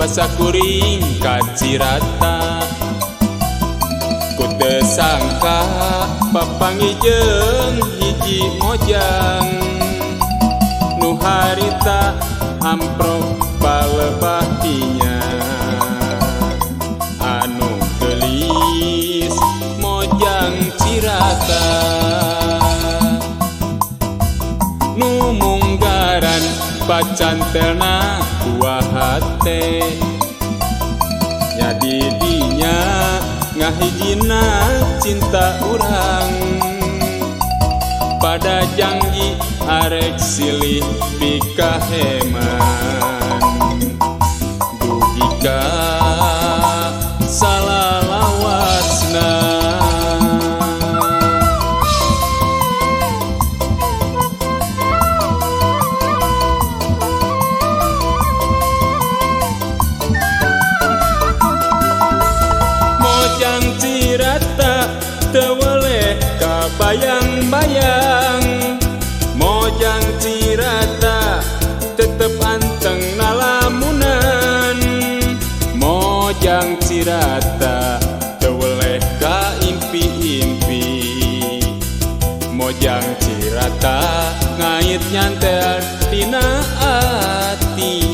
Basa kuring ka Cirata. Ku teu sangka papanggih jeung hiji mojang nu harita amprok palebahtinya. Anu geulis mojang Cirata nu munggaran pacantelna buah hate. Nya di dinya ngahijina cinta urang pada janggi arek silih pikaheman. Dugi ka salalawasna. Mojang Cirata teu weleh kabayang-bayang. Mojang Cirata tetep anteng nalamunan. Mojang Cirata teu weleh ka impi-impi. Mojang Cirata ngait nyantel dina ati.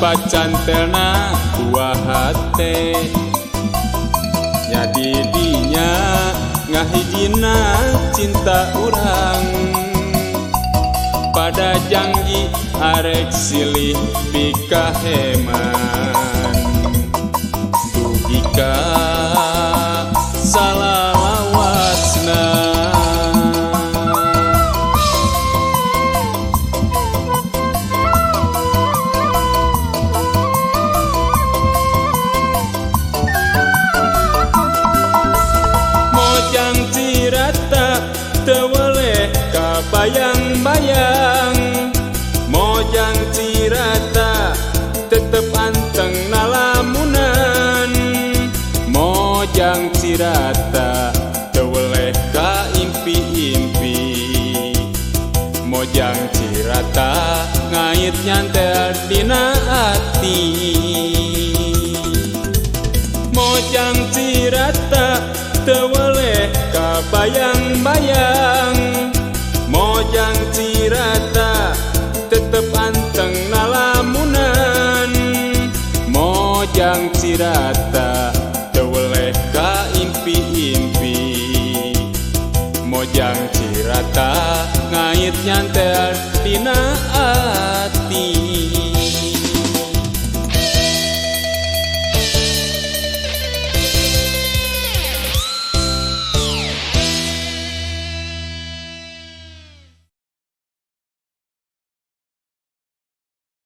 Pacantelna buah hate. Nya di dinya ngahijina cinta urang pada janggi arek silih pikaheman. Dugi ka salalawasna. Mojang Cirata teu weleh kabayang-bayang. Mojang Cirata tetep anteng nalamunan. Mojang Cirata teu weleh ka impi-impi. Mojang Cirata ngait nyantel dina ati. Mojang Cirata teu weleh kabayang-bayang. Mojang Cirata tetep anteng nalamunan. Mojang Cirata teu weleh ka impi-impi. Mojang Cirata ngait nyantel dina ati.